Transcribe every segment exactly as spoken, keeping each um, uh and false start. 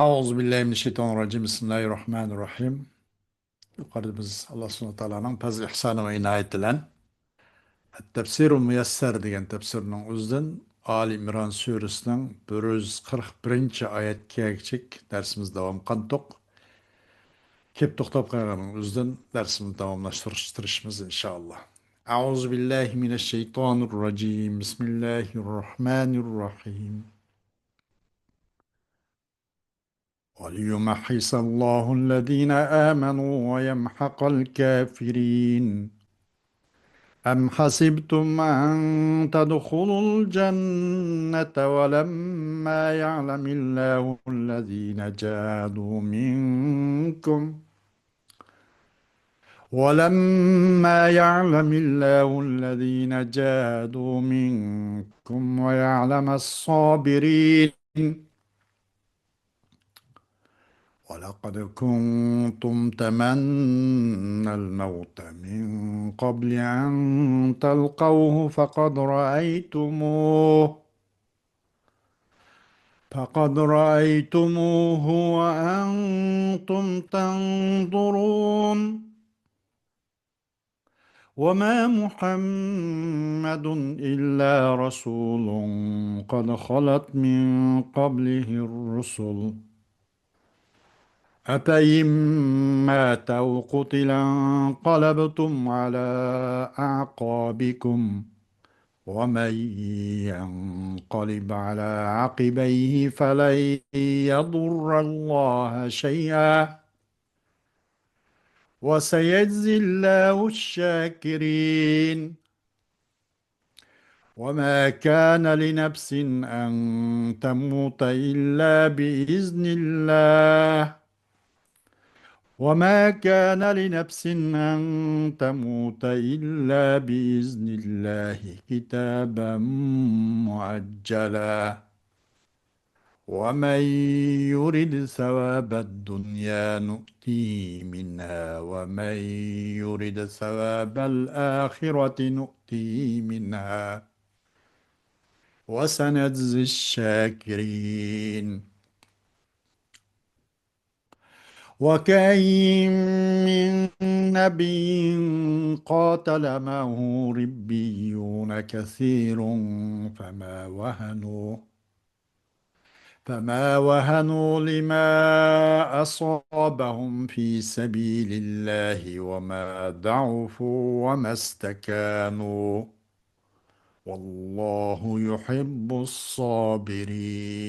أعوذ بالله من الشيطان الرجيم. بسم الله الرحمن الرحيم. يۇقىرىدا بىز ئاللا سۇبھانەھۇ ۋە تائالانىڭ پەزلى ئىھسانى ۋە ئىنايىتى بىلەن تەپسىرۇل مۇيەسسەر دېگەن تەپسىرنىڭ ئۆزىدىن ئالى ئىمران سۈرىسىنىڭ بىر يۈز قىرىق بىرىنچى ئايەتكىچىك دەرسىمىزنى داۋام قىلدۇق. كېلىپ توختاپ قالغاننىڭ ئۆزىدىن دەرسىمىزنى داۋاملاشتۇرۇشقا تىرىشىمىز، ئىنشائاللا. أعوذ بالله من الشيطان الرجيم. بسم الله الرحمن الرحيم. وليمحص الله الذين آمنوا ويمحق الكافرين. أم حسبتم أن تدخلوا الجنة ولما يعلم الله الذين جاهدوا منكم ولما يعلم الله الذين جاهدوا منكم ويعلم الصابرين. ولقد كنتم تمنوا الموت من قبل أن تلقوه فقد رأيتموه فقد رأيتموه وأنتم تنظرون. وما محمد إلا رسول قد خلت من قبله الرسل أفإن مات أو قتل انقلبتم على أعقابكم ومن ينقلب على عقبيه فلن يضر الله شيئا وسيجزي الله الشاكرين. وما كان لنفس أن تموت إلا بإذن الله. وما كان لنفس أن تموت إلا بإذن الله كتابا مؤجلا. ومن يرد ثواب الدنيا نؤته منها ومن يرد ثواب الآخرة نؤته منها وسنجزي الشاكرين. وكأين من نبي قاتل معه ربيون كثير فما وهنوا فما وهنوا لما أصابهم في سبيل الله وما ضعفوا وما استكانوا والله يحب الصابرين.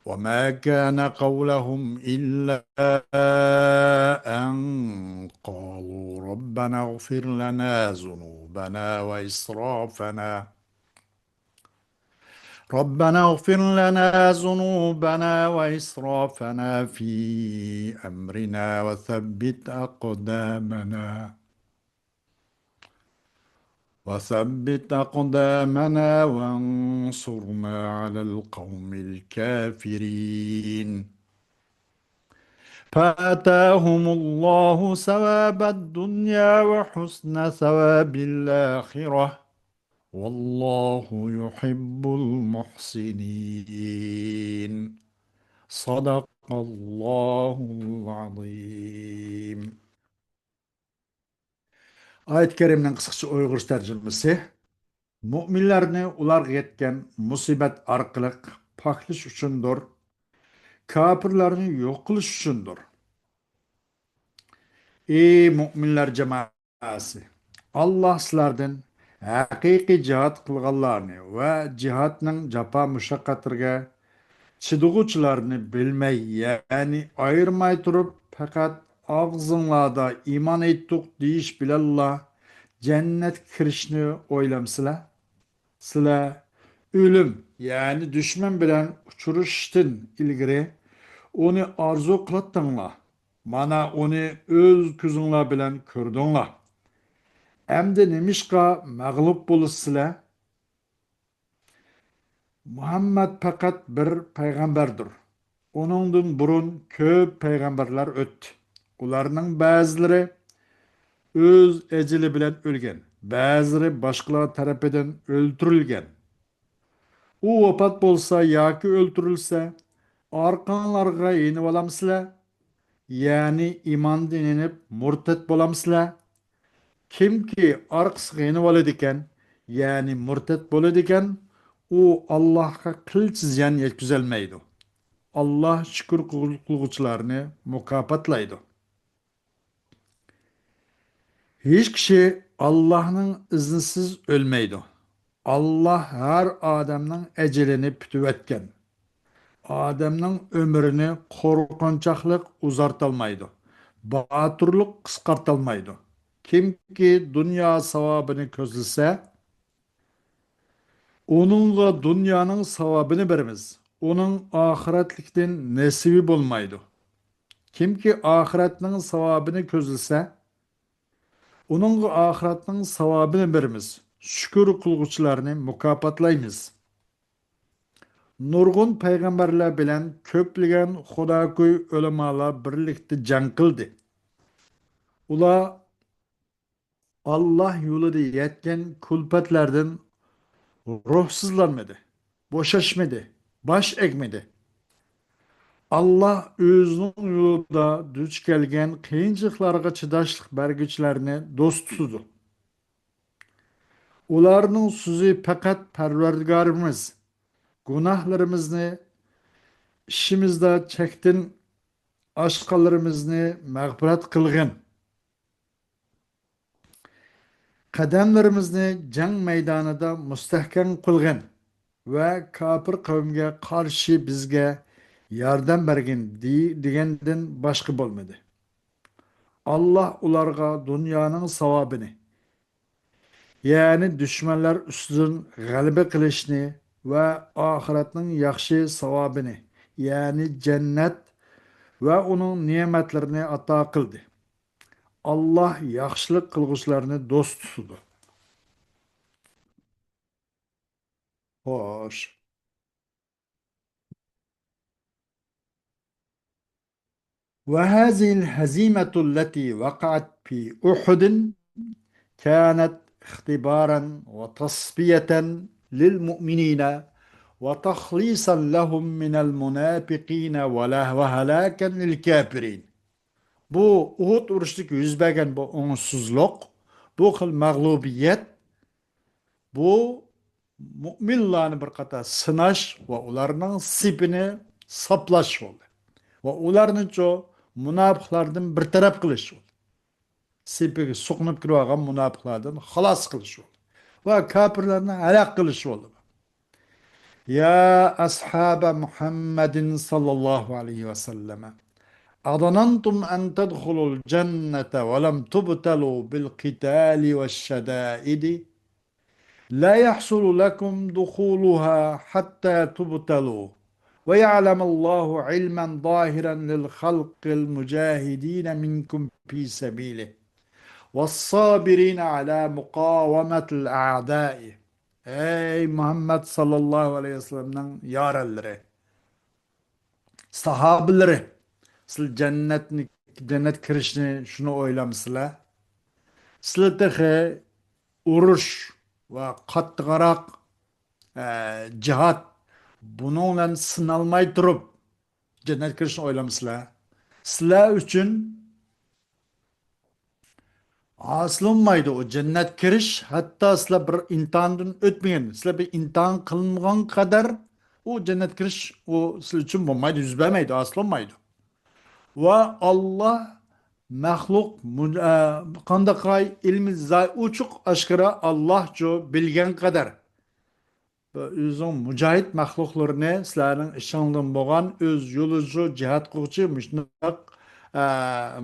وما كان قولهم إلا أن قالوا ربنا اغفر لنا ذنوبنا وإسرافنا ربنا اغفر لنا ذنوبنا وإسرافنا في أمرنا وثبت أقدامنا وثبت أقدامنا وانصرنا على القوم الكافرين. فآتاهم الله ثواب الدنيا وحسن ثواب الآخرة والله يحب المحسنين. صدق الله العظيم. ئايەت كەرىمنىڭ قىسقىچە ئۇيغۇرچە تەرجىمىسى. مۇئمىنلارنى ئۇلارغا يەتكەن مۇسىبەت ئارقىلىق پاكلاش ئۈچۈندۇر، كاپىرلارنى يوق قىلىش ئۈچۈندۇر. ئى مۇئمىنلار جامائەسى! ئاللاھ سىلەردىن ھەقىقىي جىھاد قىلغانلارنى ۋە جىھادنىڭ جاپا مۇشەققەتلىرىگە چىدىغۇچىلارنى بىلمەي، يەنى ئايرىماي تۇرۇپ، پەقەت ئاغزىڭلاردا ئىمان ئېيتتۇق دېيىش بىلەنلا جەننەتكە كىرىشنى ئويلامسىلەر؟ سىلەر ئۆلۈم، يەنى دۈشمەن بىلەن ئۇچرىشىشتىن ئىلگىرى ئۇنى ئارزۇ قىلاتتىڭلار. مانا ئۇنى ئۆز كۆزۈڭلار بىلەن كۆردۈڭلار. ئەمدى نېمىشقا مەغلۇپ بولىسىلەر؟ مۇھەممەد پەقەت بىر پەيغەمبەردۇر. ئۇنىڭدىن بۇرۇن كۆپ پەيغەمبەرلەر ئۆتتى. ئۇلارنىڭ بەزىلىرى ئۆز ئەجىلى بىلەن ئۆلگەن، بەزىلىرى باشقىلار تەرىپىدىن ئۆلتۈرۈلگەن. ئۇ ۋاپات بولسا ياكى ئۆلتۈرۈلسە، ئارقاڭلارغا يېنىۋالامسىلەر؟ يەنى ئىماندىن يېنىپ مۇرتەت بولامسىلەر؟ كىمكى ئارقىسىغا يېنىۋالىدىكەن، يەنى مۇرتەت بولىدىكەن، ئۇ ئاللاھقا قىلچە زىيان يەتكۈزەلمەيدۇ. ئاللاھ شۈكۈر قىلغۇچىلارنى مۇكاپاتلايدۇ. ھېچ كىشى ئاللاھنىڭ ئىزنىسىز ئۆلمەيدۇ. ئاللاھ ھەر ئادەمنىڭ ئەجىلىنى پۈتۈۋەتكەن. ئادەمنىڭ ئۆمرىنى قورقۇنچاقلىق ئۇزارتالمايدۇ، باتۇرلۇق قىسقارتالمايدۇ. كىمكى دۇنيا ساۋابىنى كۆزلىسە، ئۇنىڭغا دۇنيانىڭ ساۋابىنى بېرىمىز، ئۇنىڭ ئاخىرەتلىكتىن نېسىۋى بولمايدۇ. كىمكى ئاخىرەتنىڭ ساۋابىنى كۆزلىسە، ئۇنىڭغا ئاخىرەتنىڭ ساۋابىنى بېرىمىز، شۈكۈر قىلغۇچىلارنى مۇكاپاتلايمىز. نۇرغۇن پەيغەمبەرلەر بىلەن كۆپلىگەن خۇداكۆي ئۆلىمالار بىرلىكتە جەڭ قىلدى. ئۇلار ئاللاھ يولىدا يەتكەن كۈلپەتلەردىن روھسىزلانمىدى، بوشاشمىدى، باش ئەگمىدى. ئاللاھ ئۆزىنىڭ يولىدا دۇچ كەلگەن قىيىنچىلىقلارغا چىداشلىق بەرگۈچىلەرنى دوست تۇتىدۇ. ئۇلارنىڭ سۆزى پەقەت پەرۋەردىگارىمىز، گۇناھلىرىمىزنى، ئىشىمىزدا چەكتىن ئاشقانلىرىمىزنى مەغپىرەت قىلغىن. قەدەملىرىمىزنى جەڭ مەيدانىدا مۇستەھكەم قىلغىن ۋە كاپىر قەۋمگە قارشى بىزگە ياردەم بەرگىن دېي-، دېگەندىن باشقا بولمىدى. ئاللاھ ئۇلارغا دۇنيانىڭ ساۋابىنى، يەنى دۈشمەنلەر ئۈستىدىن غەلىبە قىلىشنى ۋە ئاخىرەتنىڭ ياخشى ساۋابىنى، يەنى جەننەت ۋە ئۇنىڭ نېمەتلىرىنى ئاتا قىلدى. ئاللاھ ياخشىلىق قىلغۇچىلارنى دوست تۇتىدۇ. خوش. وهذه الهزيمة التي وقعت في أحد كانت اختبارا وتصفية للمؤمنين وتخليصا لهم من المنافقين ولا-، وهلاكا للكافرين. بۇ ئۇھۇد ئۇرۇشىدىكى يۈز بەرگەن بۇ ئوڭۇشسىزلىق، بۇ خىل مەغلۇبىيەت، بۇ مۆمىنلارنى بىر قاتار سىناش ۋە ئۇلارنىڭ سېپىنى ساپلاش بولدى. ۋە ئۇلارنىچۇ مۇناپىقلاردىن بىر تەرەپ قىلىش بولدى. سېپىگە سوقۇنۇپ كىرىۋالغان مۇناپىقلاردىن خالاس قىلىش بولدى. ۋە كاپىرلارنى ھالاك قىلىش بولدى. يا أصحاب محمد صلى الله عليه وسلم، أظننتم أن تدخلوا الجنة ولم تبتلوا بالقتال والشدائد؟ لا يحصل لكم دخولها حتى تبتلوا، ويعلم الله علما ظاهرا للخلق المجاهدين منكم في سبيله، والصابرين على مقاومة الأعداء. ئەي مۇھەممەد ساللاللاھۇ ئەلەيھى ۋەسەللەمنىڭ يارەنلىرى، ساھابىلىرى، سىلەر جەننەتنى، جەننەتكە كىرىشنى شۇنى ئويلامسىلەر؟ سىلەر تېخى ئۇرۇش ۋە قاتتىقراق، ئە، جىھاد، بۇنىڭ بىلەن سىنالماي تۇرۇپ جەننەتكە كىرىشنى ئويلامسىلەر؟ سىلەر ئۈچۈن ھاسىللانمايدۇ ئۇ جەننەتكە كىرىش، ھەتتا سىلەر بىر ئىمتىھاندىن ئۆتمىگەن، سىلەر بىر ئىمتىھان قىلىنمىغان قەدەر ئۇ جەننەتكە كىرىش ئۇ سىلەر ئۈچۈن بولمايدۇ، يۈز بەرمەيدۇ، ھاسىللانمايدۇ. ۋە ئاللا مەخلۇق مۇ-، ئە، قانداقراق ئىلمى زاي-، ئوچۇق ئاشكارا ئاللاھچۇ بىلگەن قەدەر. ئۆزىنىڭ مۇجاھىد مەخلۇقلىرىنى سىلەرنىڭ ئىچىڭلاردىن بولغان ئۆز يولىچۇ جىھاد قىلغۇچى مۇشۇنداق، ئە،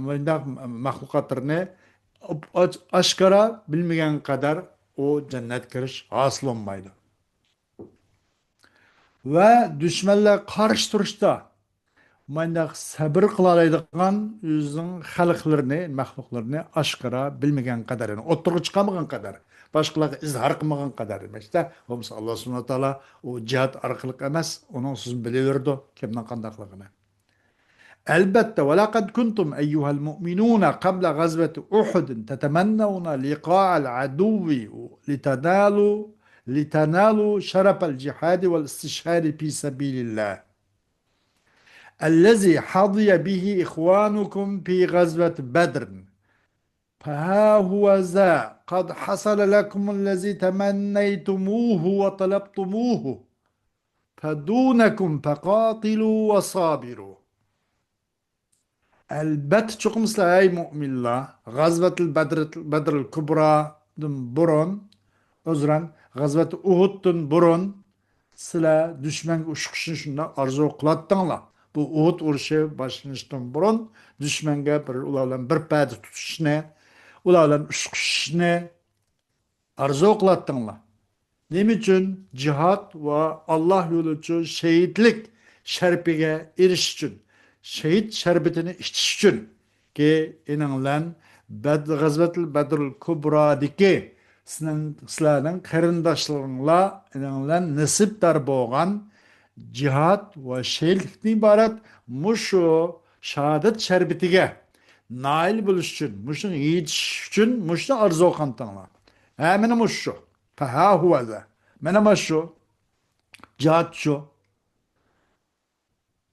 مۇنداق مەخلۇقاتلىرىنى ئاچ-، ئاشكارا بىلمىگەن قەدەر ئۇ جەننەتكە كىرىش ھاسىل بولمايدۇ. ۋە دۈشمەنلەر قارشى تۇرۇشتا مانداق سەبر قىلالايدىغان ئۆزىنىڭ خەلقلىرىنى، مەخلۇقلىرىنى ئاشكارا بىلمىگەن قەدەر، يەنى ئوتتۇرىغا چىقارمىغان قەدەر، باشقىلارغا ئىزھار قىلمىغان قەدەر دېمەكتە. بولمىسا ئاللا سۇبھانەھۇ ۋە تائالا ئۇ جىھاد ئارقىلىق ئەمەس، ئۇنىڭ سۆزىنى بىلىۋېرىدۇ، كىمنىڭ قانداقلىقىنى. ئەلبەتتە، ولقد كنتم أيها المؤمنون قبل غزوة أحد تتمنون لقاء العدو لتنالوا لتنالوا شرف الجهاد والاستشهاد في سبيل الله الذي حظي به إخوانكم في غزوة بدر. فها هو ذا قد حصل لكم الذي تمنيتموه وطلبتموه فدونكم فقاتلوا وصابروا. ئەلبەتتە، چوقۇم سىلەر، ئەي مۆمىنلەر، غەزۋەتۇل بەدر، بەدرىل كۇبرادىن بۇرۇن، ئۆزرەن، غەزۋەتى ئۇھۇدتىن بۇرۇن سىلەر دۈشمەنگە ئۇچرىشىشنى شۇنداق ئارزۇ قىلاتتىڭلار. بۇ ئۇھۇد ئۇرۇشى باشلىنىشتىن بۇرۇن دۈشمەنگە بىر، ئۇلار بىلەن بىر پەدە تۇتۇشنى، ئۇلار بىلەن ئۇچرىشىشنى ئارزۇ قىلاتتىڭلار. نېمە ئۈچۈن؟ جىھاد ۋە ئاللا يولى ئۈچۈن شېھىتلىك شەرىپىگە ئېرىشىش ئۈچۈن، شېھىت شەربىتىنى ئىچىش ئۈچۈن. كى ئېنىڭلەن بەد-، غەزۋەتۇل بەدرۇل كۇبرادىكى سىنىڭ، سىلەرنىڭ قېرىنداشلىرىڭلار ئېنىڭلەن نېسىپدار بولغان جىھاد ۋە شېھىتلىكتىن ئىبارەت مۇشۇ شاھادەت شەربىتىگە نائىل بولۇش ئۈچۈن، مۇشۇنىڭغا يېتىش ئۈچۈن مۇشۇنى ئارزۇ قىلغانتىڭلار. ھە، مانا مۇشۇ. فها هو ذا. مانا مانا شۇ. جىھاد شۇ.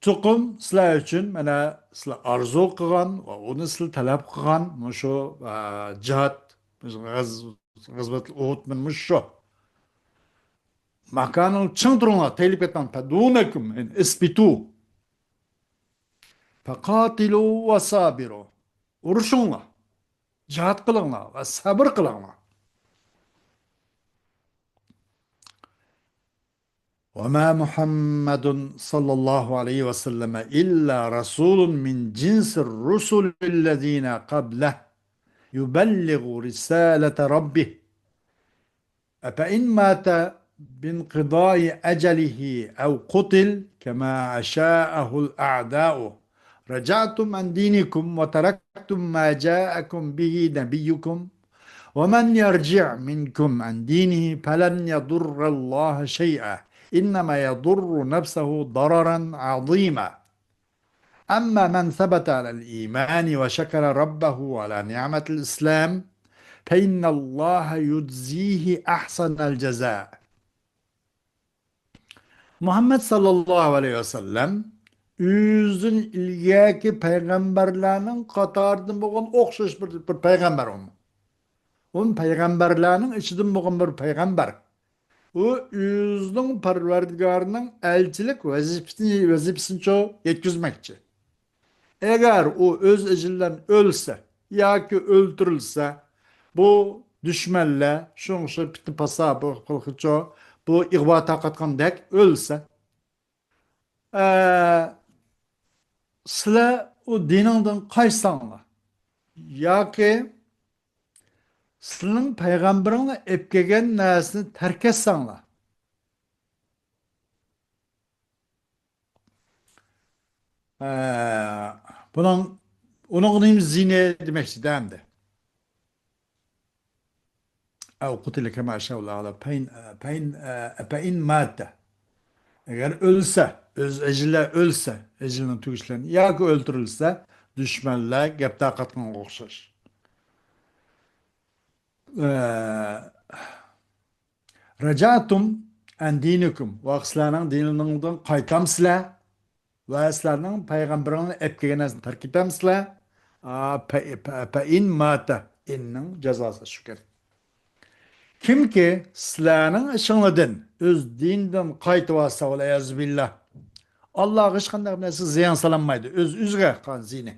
چوقۇم سىلەر ئۈچۈن، مانا سىلەر ئارزۇ قىلغان ۋە ئۇنى سىلەر تەلەپ قىلغان مۇشۇ، ئە، جىھاد، غەز-، غەزۋەتۇل ئۇھۇد مانا مۇشۇ. ماكانىڭ چىڭ تۇرۇڭلار، تېيىلىپ كەتمەڭ. فدونكم، يەنى اثبتوا. فقاتلوا وصابروا. ئۇرۇشۇڭلار، جىھاد قىلىڭلار ۋە سەبر قىلىڭلار. وما محمد صلى الله عليه وسلم إلا رسول من جنس الرسل الذين قبله يبلغ رسالة ربه أفإن مات بانقضاء أجله أو قتل كما أشاءه الأعداء رجعتم عن دينكم وتركتم ما جاءكم به نبيكم ومن يرجع منكم عن دينه فلن يضر الله شيئا إنما يضر نفسه ضررا عظيما. أما من ثبت على الإيمان وشكر ربه على نعمة الإسلام فإن الله يجزيه أحسن الجزاء. مۇھەممەد ساللاللاھۇ ئەلەيھى ۋەسەللەم ئۆزىدىن ئىلگەركى پەيغەمبەرلەرنىڭ قاتارىدىن بولغان ئوخشاش بىر، بىر پەيغەمبەر ئۇمۇ. ئۇ پەيغەمبەرلەرنىڭ ئىچىدىن بولغان بىر پەيغەمبەر. ئۇ ئۆزىنىڭ پەرۋەردىگارىنىڭ ئەلچىلىك ۋەزىپىسىنى، ۋەزىپىسىنىچۇ يەتكۈزمەكچى. ئەگەر ئۇ ئۆز ئەجىلى بىلەن ئۆلسە ياكى ئۆلتۈرۈلسە، بۇ دۈشمەنلەر شۇنىڭ ئۈچۈن پىتنە پاسات قىلغۇچۇ، بۇ ئىغۋا تارقاتقاندەك ئۆلسە، ئە، سىلەر ئۇ دىنىڭدىن قايتساڭلار ياكى سىلىنىڭ پەيغەمبىرىڭلار ئېلىپ كەلگەن نەرسىنى تەرك ئەتسەڭلار، ئە، بۇنىڭ، ئۇنىڭغا نېمە زىيىنى دېمەكچىدە ئەمدى. أو قتل كما أشاء الله تعالى فإن، فإن، فإن مات. ئەگەر ئۆلسە، ئۆز ئەجىلى ئۆلسە، ئەجىلىنىڭ تۈگىشى بىلەن ياكى ئۆلتۈرۈلسە، دۈشمەنلەر گەپ تارقاتقانغا ئوخشاش. ئە، رجعتم عن دينكم، ۋاق سىلەرنىڭ دىنىڭدىن قايتامسىلەر ۋە سىلەرنىڭ پەيغەمبىرىڭلارنى ئەپ كەلگەن نەرسىنى تەرك ئېتەمسىلەر؟ ئا، فإن مات، ئىننىڭ جازاسى شۇكەن. كىمكى سىلەرنىڭ ئىشىڭلاردىن ئۆز دىنىدىن قايتىۋالسا، ۋەلئىيازۇ بىللا، ئاللاغا ھېچقانداق نەرسە زىيان سالالمايدۇ، ئۆز ئۆزىگە قىلغان زىيىنى.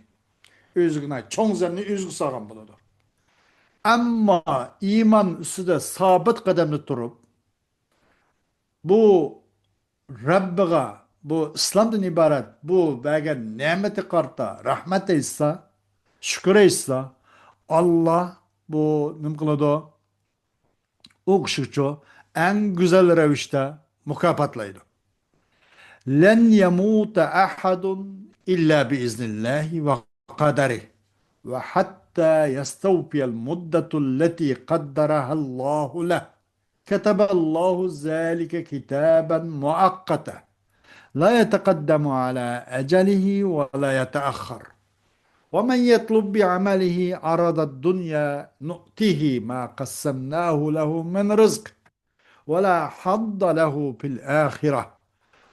ئۆزىگە چوڭ زىياننى ئۆزىگە سالغان بولىدۇ. ئەمما ئىمان ئۈستىدە سابىت قەدەمدە تۇرۇپ، بۇ رەببىغا، بۇ ئىسلامدىن ئىبارەت بۇ بەرگەن نېمىتىگە قارىتا رەھمەت ئېيتسا، شۈكۈر ئېيتسا، ئاللا بۇ نېمە قىلىدۇ؟ ئۇ كىشىگىچۇ ئەڭ گۈزەل رەۋىشتە مۇكاپاتلايدۇ. لن يموت أحد إلا بإذن الله وقدره وحتى يستوفي المدة التي قدرها الله له. كتب الله ذلك كتابا مؤقتا لا يتقدم على أجله ولا يتأخر. ومن يطلب بعمله عرض الدنيا نؤته ما قسمناه له من رزق. ولا حظ له في الآخرة.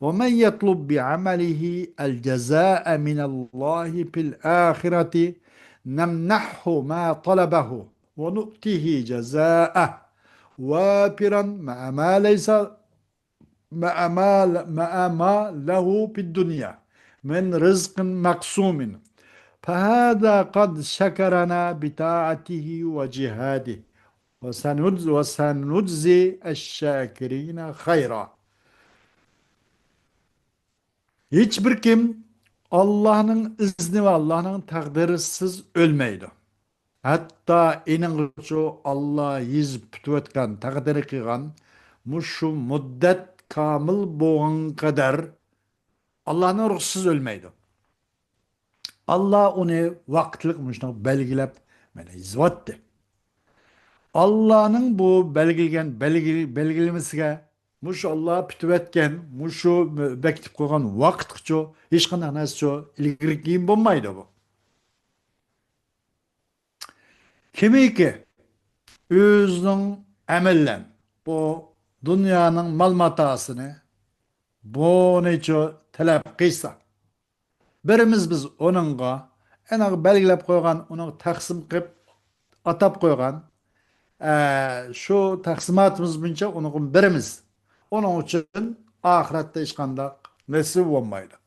ومن يطلب بعمله الجزاء من الله في الآخرة نمنحه ما طلبه ونؤته جزاءه وافرا مع ما ليس مع ما مع ما له في الدنيا من رزق مقسوم، فهذا قد شكرنا بطاعته وجهاده، وسنجز-، وسنجزي الشاكرين خيرا. ھېچبىر كىم ئاللاھنىڭ ئىزنى ۋە ئاللاھنىڭ تەقدىرىسىز ئۆلمەيدۇ. ھەتتا ئېنىڭغىچۇ ئاللا يېزىپ پۈتۈۋەتكەن، تەقدىر قىلغان مۇشۇ مۇددەت كامىل بولغان قەدەر ئاللانىڭ رۇخسىتىسىز ئۆلمەيدۇ. ئاللا ئۇنى ۋاقىتلىق مۇشۇنداق بەلگىلەپ مانا يېزىۋاتتى. ئاللانىڭ بۇ بەلگىلىگەن بەلگى-، بەلگىلىمىسىگە مۇشۇ ئاللا پۈتۈۋەتكەن، مۇشۇ بەكىتىپ قويغان ۋاقىتقىچۇ ھېچقانداق نەرسىچۇ ئىلگىرى كېيىن بولمايدۇ بۇ. كىمكى ئۆزىنىڭ ئەمىلى بىلەن بۇ دۇنيانىڭ مال-ماتاسىنى، بۇنىچۇ تەلەپ قىلسا، بېرىمىز بىز ئۇنىڭغا، ئېنىق بەلگىلەپ قويغان، ئۇنىڭغا تەقسىم قىلىپ ئاتاپ قويغان، ئە، شۇ تەقسىماتىمىز بويىچە ئۇنىڭغا بېرىمىز. ئۇنىڭ ئۈچۈن ئاخىرەتتە ھېچقانداق نېسىۋى بولمايدۇ.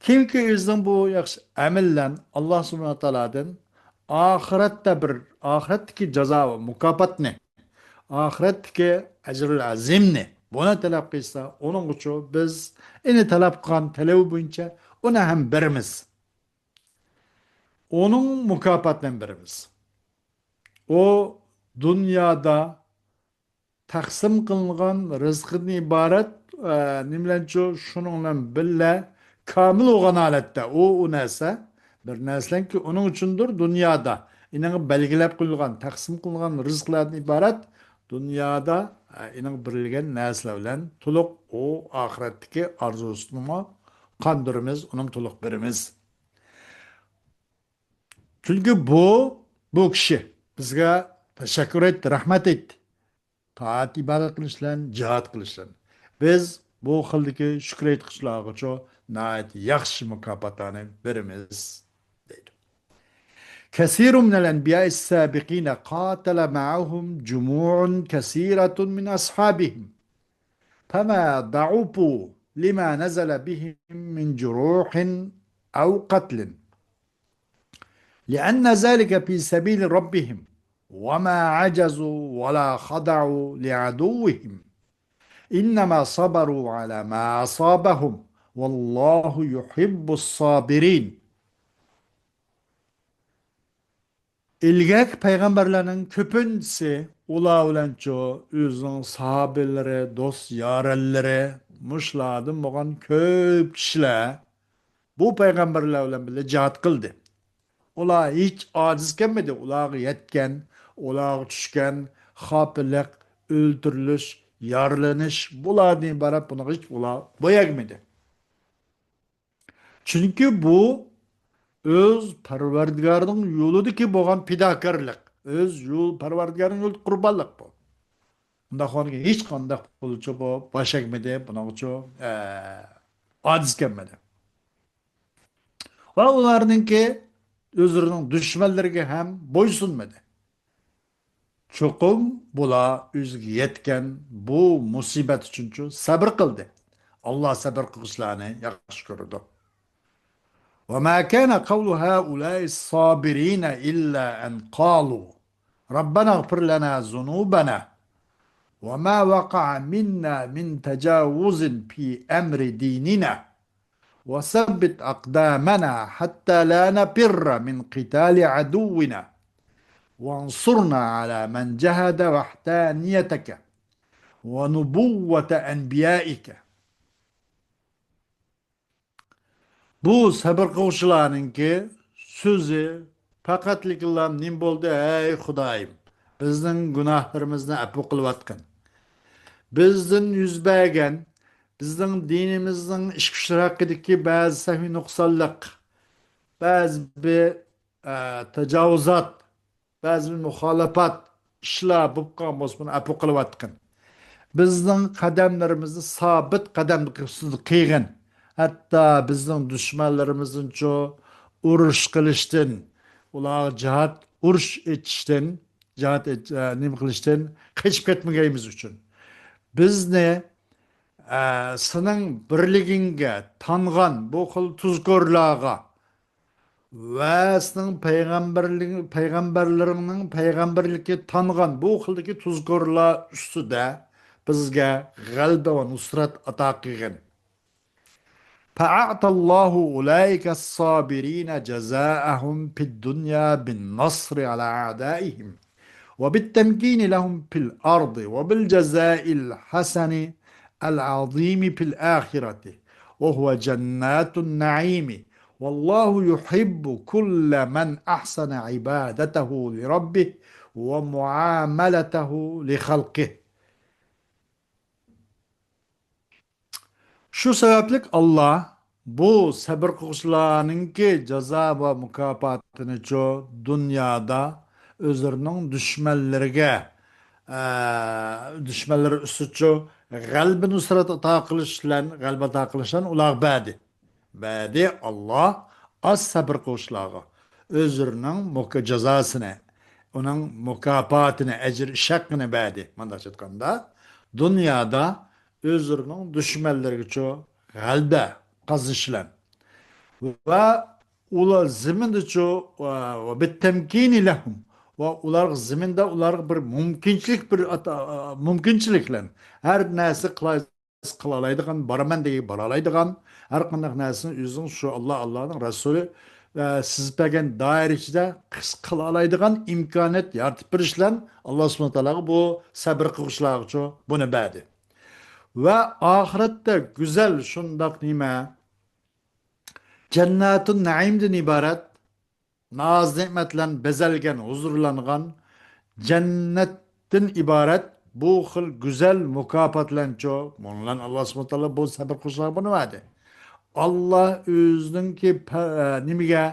كىمكى ئۆزىنىڭ بۇ ياخشى ئەمىلى بىلەن ئاللا سۇبھانەھۇ ۋە تائالادىن ئاخىرەتتە بىر، ئاخىرەتتىكى جازا ۋە مۇكاپاتنى، ئاخىرەتتىكى ئەجرۇل ئەزىمنى بۇنى تەلەپ قىلسا، ئۇنىڭغىچۇ بىز ئېنى تەلەپ قىلغان تەلىپى بويىچە ئۇنى ھەم بېرىمىز. ئۇنىڭ مۇكاپاتىنى ھەم بېرىمىز. ئۇ دۇنيادا تەقسىم قىلىنغان رىزقىدىن ئىبارەت، ئە، نېمە بىلەنچۇ؟ شۇنىڭ بىلەن بىللە كامىل بولغان ھالەتتە ئۇ، ئۇ نەرسە، بىر نەرسىلەنكى ئۇنىڭ ئۈچۈندۇر دۇنيادا. ئېنىڭ بەلگىلەپ قويۇلغان، تەقسىم قىلىنغان رىزىقلاردىن ئىبارەت دۇنيادا، ئە، ئېنىڭ بېرىلگەن نەرسىلەر بىلەن تولۇق ئۇ ئاخىرەتتىكى ئارزۇسىنىمۇ قاندۇرىمىز، ئۇنىمۇ تولۇق بېرىمىز. چۈنكى بۇ، بۇ كىشى بىزگە تەشەككۈر ئېيتتى، رەھمەت ئېيتتى. تائەت ئىبادەت قىلىش بىلەن، جىھاد قىلىش بىلەن. بىز بۇ خىلدىكى شۈكۈر ئېيتقۇچىلارغىچۇ ناھايىتى ياخشى مۇكاپاتلارنى بېرىمىز، دەيدۇ. كثير من الأنبياء السابقين قاتل معهم جموع كثيرة من أصحابهم، فما ضعفوا لما نزل بهم من جروح أو قتل، لأن ذلك في سبيل ربهم، وما عجزوا ولا خضعوا لعدوهم، إنما صبروا على ما أصابهم، والله يحب الصابرين. ئىلگەركى پەيغەمبەرلەرنىڭ كۆپىنچىسى ئۇلار بىلەنچۇ ئۆزىنىڭ ساھابىلىرى، دوست يارەنلىرى، مۇشۇلاردىن بولغان كۆپ كىشىلەر بۇ پەيغەمبەرلەر بىلەن بىللە جىھاد قىلدى. ئۇلار ھېچ ئاجىز كەلمىدى. ئۇلارغا يەتكەن، ئۇلارغا چۈشكەن خاپىلىق، ئۆلتۈرۈلۈش، يارىلىنىش، بۇلاردىن ئىبارەت بۇنىڭغا ھېچ ئۇلار بوياگمىدى. چۈنكى بۇ ئۆز پەرۋەردىگارىنىڭ يولىدىكى بولغان پىداكارلىق، ئۆز يول، پەرۋەردىگارىنىڭ يولىدا قۇربانلىق بۇ. ئۇنداق بولغاندىكىن ھېچقانداق پۇلچۇ بۇ باش ئەگمىدى، بۇنىڭغىچۇ، ئە، ئاجىز كەلمىدى. ۋە ئۇلارنىڭكى ئۆزلىرىنىڭ دۈشمەنلىرىگە ھەم بويسۇنمىدى. چوقۇم بۇلار ئۆزىگە يەتكەن بۇ مۇسىبەت ئۈچۈنچۇ سەبر قىلدى. ئاللا سەبر قىلغۇچىلارنى ياخشى كۆرىدۇ. وما كان قول هؤلاء الصابرين إلا أن قالوا ربنا اغفر لنا ذنوبنا وما وقع منا من تجاوز في أمر ديننا وثبت أقدامنا حتى لا نفر من قتال عدونا وانصرنا على من جحد وحدانيتك ونبوة أنبيائك. بۇ سەبر قىلغۇچىلارنىڭكى سۆزى پەقەتلىكلا نېمە بولدى؟ ھەي خۇدايىم، بىزنىڭ گۇناھلىرىمىزنى ئەپۇ قىلىۋەتكىن. بىزدىن يۈز بەرگەن، بىزنىڭ دىنىمىزنىڭ ئىچ كۈچلىرى ھەققىدىكى بەزى سەھۋىي نۇقسانلىق، بەزى بىر، ئە، تاجاۋۇزات، بەزى بىر مۇخالىپات ئىشلار بولۇپ قالغان بولسا، بۇنى ئەپۇ قىلىۋەتكىن. بىزنىڭ قەدەملىرىمىزنى سابىت قەدەم قىلغىن. ھەتتا بىزنىڭ دۈشمەنلىرىمىزنىچۇ ئۇرۇش قىلىشتىن، ئۇلارغا جىھاد، ئۇرۇش ئېتىشتىن، جىھاد ئېت-، ئە، نېمە قىلىشتىن قېچىپ كەتمىگەيمىز ئۈچۈن. بىزنى، ئە، سېنىڭ بىرلىكىڭگە تانغان بۇ خىل تۇزكورلارغا ۋە سېنىڭ پەيغەمبەرلىك-، پەيغەمبەرلىرىڭنىڭ پەيغەمبەرلىككە تانغان بۇ خىلدىكى تۇزكورلار ئۈستىدە بىزگە غەلىبە ۋە نۇسرەت ئاتا قىلغىن. فأعطى الله أولئك الصابرين جزاءهم في الدنيا بالنصر على أعدائهم وبالتمكين لهم في الأرض وبالجزاء الحسن العظيم في الآخرة وهو جنات النعيم والله يحب كل من أحسن عبادته لربه ومعاملته لخلقه. شۇ سەۋەبلىك ئاللا بۇ سەبر قىلغۇچىلارنىڭكى جازا ۋە مۇكاپاتىنىچۇ دۇنيادا ئۆزلىرىنىڭ دۈشمەنلىرىگە، ئە، دۈشمەنلىرى ئۈستىچۇ غەلىبە نۇسرەت ئاتا قىلىش بىلەن، غەلىبە ئاتا قىلىش بىلەن ئۇلارغا بەردى. بەردى ئاللا ئاز سەبر قىلغۇچىلارغا ئۆزلىرىنىڭ مۇكا-، جازاسىنى، ئۇنىڭ مۇكاپاتىنى، ئەجىر ئىش ھەققىنى بەردى. مۇنداقچە ئېيتقاندا، دۇنيادا ئۆزلىرىنىڭ دۈشمەنلىرىگىچۇ غەلىبە قازىنىش بىلەن ۋە ئۇلار زېمىندىچۇ، ۋە، ۋە بىتتەمكىنى لەھۇم، ۋە ئۇلارغا زېمىندا ئۇلارغا بىر مۇمكىنچىلىك، بىر ئاتا-، مۇمكىنچىلىك بىلەن ھەر نەرسە قىلاي-، قىلالايدىغان، بارىمەن دېگەن بارالايدىغان، ھەر قانداق نەرسىنى ئۆزىنىڭ شۇ ئاللا، ئاللانىڭ رەسۇلى، ئە، سىزىپ بەرگەن دائىرە ئىچىدە قىس-، قىلالايدىغان ئىمكانىيەت يارىتىپ بېرىش بىلەن ئاللا سۇبھانەھۇ تائالاغا بۇ سەبر قىلغۇچىلارغىچۇ بۇنى بەردى. ۋە ئاخىرەتتە گۈزەل شۇنداق نېمە؟ جەننەتۇن نەئىمدىن ئىبارەت، ناز-نېمەت بىلەن بېزەلگەن، ھۇزۇرلانغان جەننەتتىن ئىبارەت بۇ خىل گۈزەل مۇكاپات بىلەنچۇ، بۇنىڭ بىلەن ئاللا سۇبھانەھۇ ۋە تائالا بۇ سەبر قىلغۇچىلارغا بۇنى بەردى. ئاللا ئۆزىنىڭكى پە-، نېمىگە؟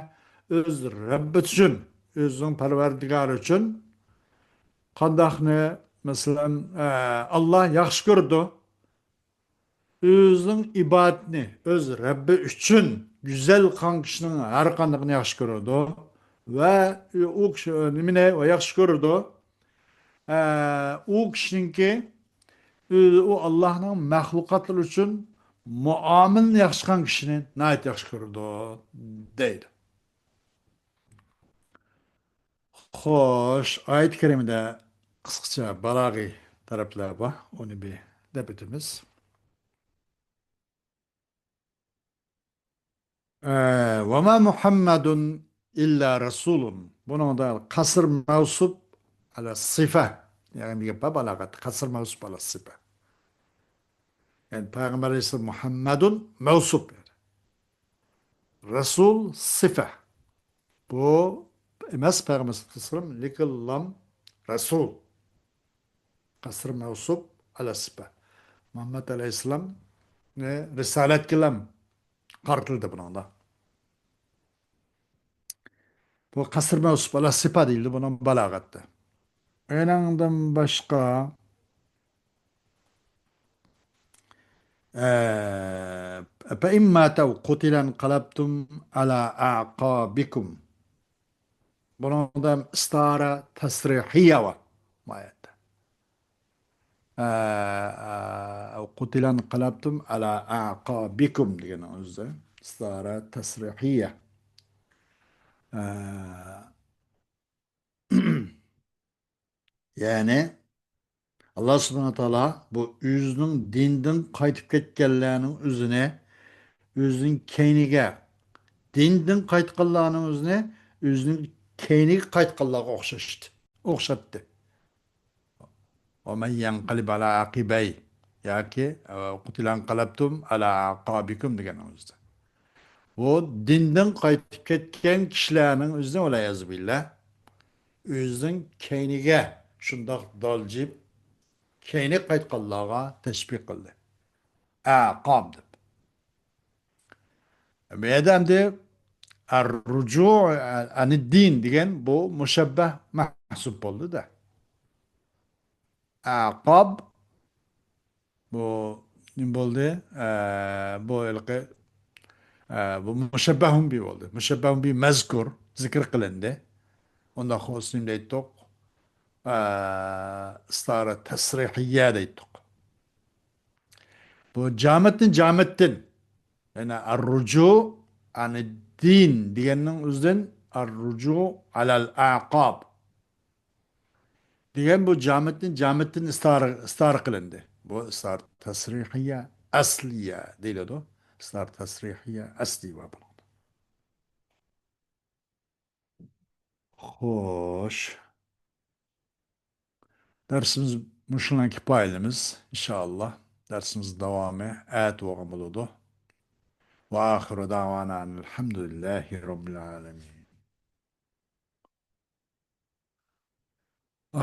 ئۆز رەببى ئۈچۈن، ئۆزىنىڭ پەرۋەردىگارى ئۈچۈن قانداقنى، مەسىلەن، ئە، ئاللا ياخشى كۆرىدۇ. ئۆزىنىڭ ئىبادىتىنى ئۆز رەببى ئۈچۈن گۈزەل قىلغان كىشىنىڭ ھەر قاندىقىنى ياخشى كۆرىدۇ. ۋە ئۇ كىشى نېمىنى ياخشى كۆرىدۇ؟ ئە، ئۇ كىشىنىڭكى، ئۆ-، ئۇ ئاللانىڭ مەخلۇقاتلىرى ئۈچۈن مۇئامىلىنى ياخشى قىلغان كىشىنى ناھايىتى ياخشى كۆرىدۇ، دەيدۇ. خوش، ئايەت كەرىمىدە قىسقىچە بالاغىي تەرەپلەر بار. ئۇنى بىر دەپ ئۆتىمىز. ئە، «وما محمد إلا رسول». بۇنىڭدا قەسر مەۋسۇپ ئەلە سىفە. يەنى گەپ بار بالاغەتتە. قەسر مەۋسۇپ ئەلە سىفە. يەنى پەيغەمبەر ئەلەيھىسسالام مۇھەممەدۇن مەۋسۇپ. رەسۇل سىفە. بۇ ئەمەس پەيغەمبەر سەللەللاھۇ ئەلەيھى ۋەسەللەم، لېكىن لام رەسۇل. قەسر مەۋسۇپ ئەلە سىپە. مۇھەممەد ئەلەيھىسسالامنى رىسالەتكە لام قارىتىلدى بۇنىڭدا. بۇ قەسر مەۋسۇپ ئەلە سىپە دېيىلدى بۇنىڭ بالاغەتتە. ئېنىڭدىن باشقا، ئە، فإن مات أو قتل انقلبتم على أعقابكم. بۇنىڭدا ئىستارە تەسرىھىيە بار بۇ ئايەتتە. ئە، ئە، «قتل انقلبتم على أعقابكم» دېگەننىڭ ئۆزى ئىستارە تەسرىھىيە. ئە، يەنى، ئاللا سۇبھانەھۇ ۋە تائالا بۇ ئۆزىنىڭ دىنىدىن قايتىپ كەتكەنلەرنىڭ ئۆزىنى، ئۆزىنىڭ كەينىگە، دىنىدىن قايتقانلارنىڭ ئۆزىنى ئۆزىنىڭ كەينىگە قايتقانلارغا ئوخشاشتى، ئوخشاتتى. «ومن ينقلب على عقبيه» ياكى «قتل انقلبتم على أعقابكم» دېگەن ئۆزىدە. بۇ دىندىن قايتىپ كەتكەن كىشىلەرنىڭ ئۆزىنى، ۋەلئىيازۇ بىللا، ئۆزىنىڭ كەينىگە شۇنداق دالجىپ، كەينىگە قايتقانلارغا تەشبىھ قىلدى. ئەقاب دەپ. بۇ يەردە ئەمدى «الرجوع عن الدين» دېگەن بۇ مۇشەببەھ مەھسۇب بولدى-دە. ئەقاب بۇ نېمە بولدى؟ ئە، بۇ ھېلىقى، ئە، بۇ مۇشەببەھۇن بى بولدى. مۇشەببەھۇن بى مەزكۇر، زىكىر قىلىندى. ئۇنداق بولسا نېمە دەيتتۇق؟ ئە، ئىستارە تەسرىھىيە دەيتتۇق. بۇ جامىدتىن، جامىدتىن. يەنى ئەررۇجۇ ئەنىددىن دېگەننىڭ ئۆزىدىن ئەررۇجۇ ئەلەل ئەقاب دېگەن بۇ جامىدتىن، جامىدتىن ئىستارە، ئىستارە قىلىندى. بۇ ئىستارە تەسرىھىيە ئەسلىيە دېيىلىدۇ. ئىستارە تەسرىھىيە ئەسلى بار بۇنىڭدا. خوش. دەرسىمىز مۇشۇنىڭ كىپايىلىمىز، ئىنشائاللا. دەرسىمىز داۋامى ئەتە بولغان بولىدۇ. وآخر دعوانا أن الحمد لله رب العالمين.